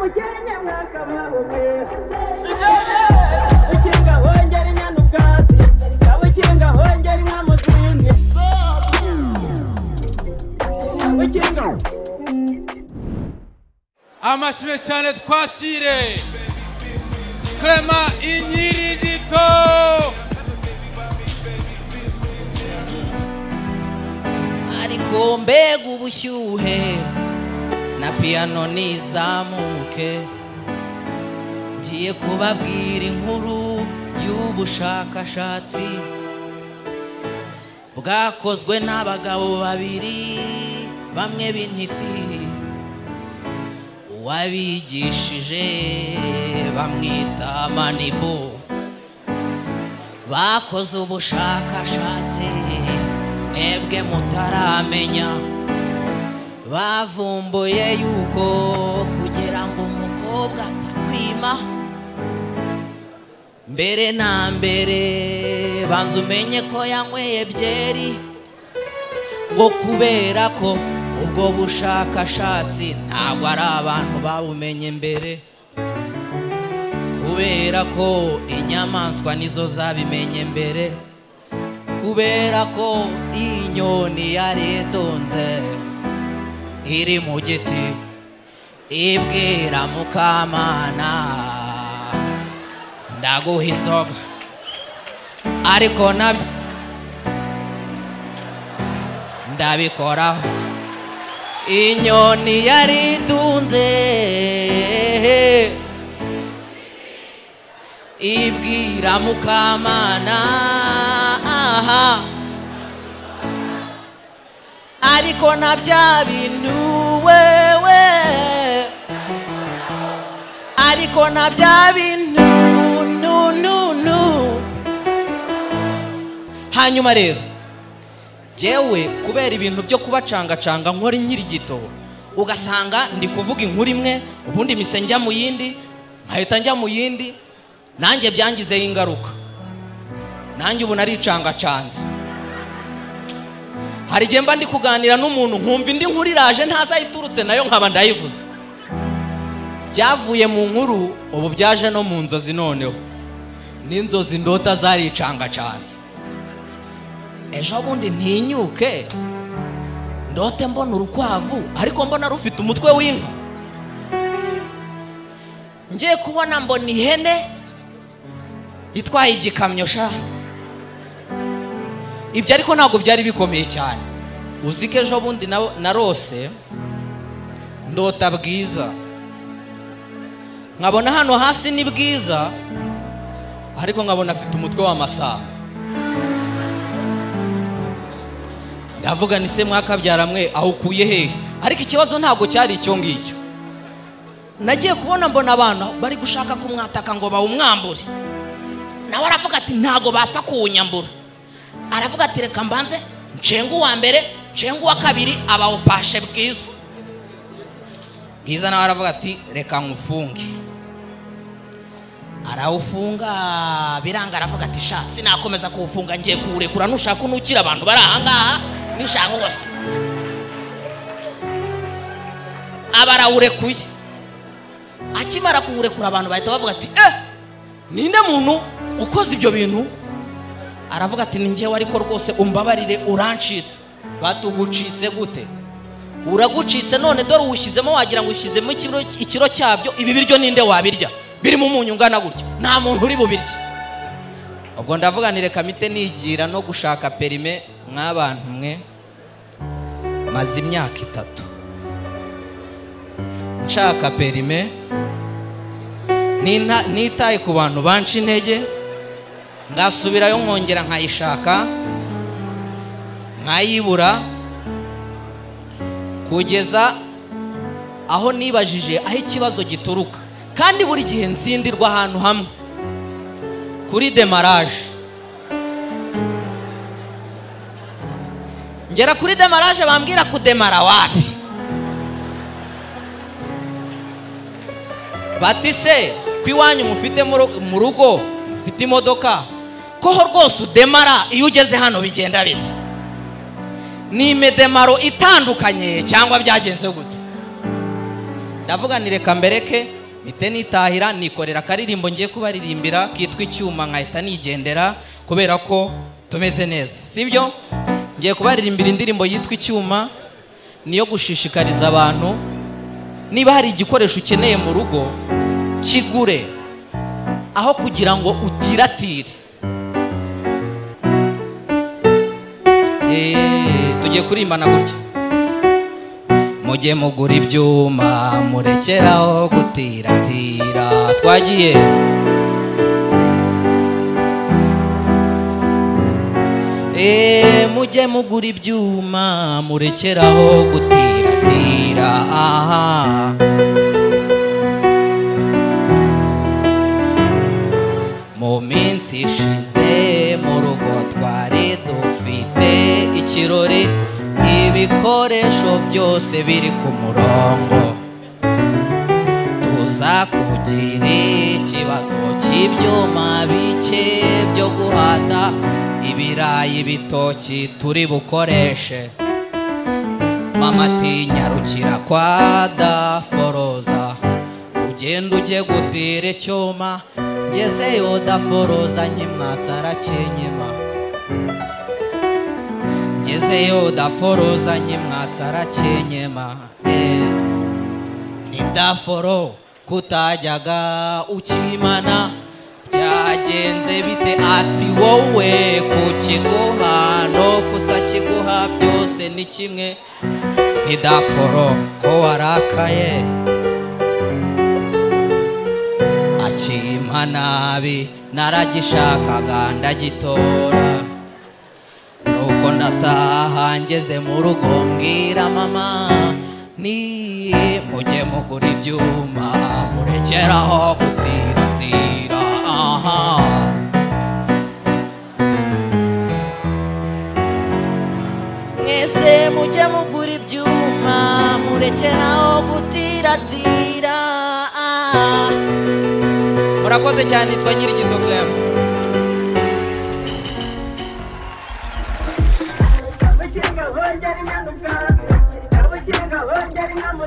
Umukenye mwakababumwe Ukinga hongera inyana ubwatsi Ukinga hongera inka mu zindi Ukinga. Amashyi cyane twakire Clement Inyirigito. Ariko mbega ubushyuhe na piano nizamuke, ngiye kubabwira inkuru y'ubushakashatsi bwakozwe n'abagabo babiri bamwe b'intiti. Uwabigishije bamwita Manibu. Bakoze ubushakashatsi mwebwe mutaramenya, bavumbuye yuko kugira ngo umukobwa atakwima, mbere na mbere banza umenye ko yanyweye byeri, ngo kubera ko ubwo bushakashatsi ntabwo ari abantu babumenye mbere, kubera ko inyamaswa nizo zabimenye mbere, kubera ko inyoni yaridunze iri mu giti ibwira Mukamana ndaguha inzoga, ariko nabyo ndabikoraho. Inyoni yaridunze ibwira Mukamana, ariko na bya bintu wewe, ariko na bya bintu nu nu nu. Hanyuma rero jewe kubera ibintu byo kubacangacanga nkora inyirigito, ugasanga ndi kuvuga inkuru imwe ubundi mise njya mu yindi, nkahita njya mu yindi, nanjye byangizeho ingaruka. Nanjye ubu naricangacanze. Hari igihe mba ndi kuganira n'umuntu nkumva indi nkuru iraje ntazayiturutse nayo nkaba ndayivuze. Byavuye mu nkuru ubu byaje no mu nzozi, noneho n'inzozi ndota zaricangacanze. Ejo bundi ntinyuke ndote mbona urukwavu ariko mbona rufite umutwe w'inka, ngiye kubona mbona ihene itwaye igikamyo sha. Ibyo ariko ntabwo byari bikomeye cyane. Uzike ejo bundi narose ndota Bwiza, nkabona hano hasi ni Bwiza ariko nkabona afite umutwe w'amasamba. Ndavuga ni se mwakabyara mwe aho ukuye hehe? Ariko ikibazo ntabwo cyari icyo ngicyo. Nagiye kubona mbona abantu bari gushaka kumwataka ngo bawumwambure, nawe aravuga ati ntago bapfa kuwunyambura. Aravuga ati reka mbanze nshenga uwa mbere nshenga uwa kabiri abawupashe Bwiza. Bwiza nawe aravuga ati reka nkufunge. Arawufunga biranga, aravuga ati sha sinakomeza kuwufunga, ngiye kuwurekura, nushaka unukira abantu bari aha ngaha nishaka rwose. Aba arawurekuye. Akimara kuwurekura abantu bahita bavuga ati ninde muntu ukoze ibyo bintu? Aravuga ati ni njyewe, ariko rwose umbabarire urancitse. Batugucitse gute? Uragucitse none dore uwushyizemo wagira ngo ushyizemo ikiro cyabyo, ibi biryo ninde wabirya birimo umunyu ungana gutya? Nta muntu uri bubirye. Ubwo ndavuga ni reka mite nigira no gushaka perime mw'abantu mwe. Maze imyaka 3 nshaka perime, nitaye ku bantu banca intege, ngasubirayo nkongera nkayishaka nkayibura, kugeza aho nibajije aho ikibazo gituruka. Kandi buri gihe nsindirwa ahantu hamwe kuri demarage. Ngera kuri demarage bambwira kudemara wapi? Bati se ko iwanyu mufite mu rugo mufite imodoka, koho rwose udemara iyo ugeze hano bigenda bite? Ni imedemaro itandukanye cyangwa byagenze gute? Ndavuga ni reka mbereke mpite nitahira, nikorera akaririmbo ngiye kubaririmbira kitwa Icyuma, nkahita nigendera kubera ko tumeze neza, sibyo? Ngiye kubaririmbira indirimbo yitwa Icyuma, niyo gushishikariza abantu, niba hari igikoresho ukeneye mu rugo kigure aho kugira ngo utiratire. Tugiye kurimbana gutya. Mujye mugura ibyuma murekeraho gutiratira. Twagiye. Mujye mugura ibyuma murekeraho gutiratira. Aha. Mu minsi ishize mu rugo twari dufite ikirori, ibikoresho byose biri ku murongo. Tuza kugira ikibazo cy'ibyuma bike byo guhata ibirayi, ibitoki turi bukoreshe. Mama ati nyarukira kwa Daforoza ugenda ujye gutira icyuma. Ngezeyo Daforoza nyimwatsa arakenyema. Ngezeyo Daforoza nyimwatsa arakenyema. Ni Daforo kutajyaga ukimana byagenze bite? Ati wowe kukiguha no kutakiguha byose ni kimwe. Ni Daforo ko warakaye akimpa nabi, naragishakaga ndagitora. Nuko ndataha ngeze mu rugo mbwira mama ni mujye mugura ibyuma murekeraho gutiratira. Aha. Mwese mujye mugura ibyuma murekeraho gutiratira. Murakoze cyane, nitwa Nyirigito Clem. Abakinga bongera inka n'ubwatsi, abakinga bongera inka mu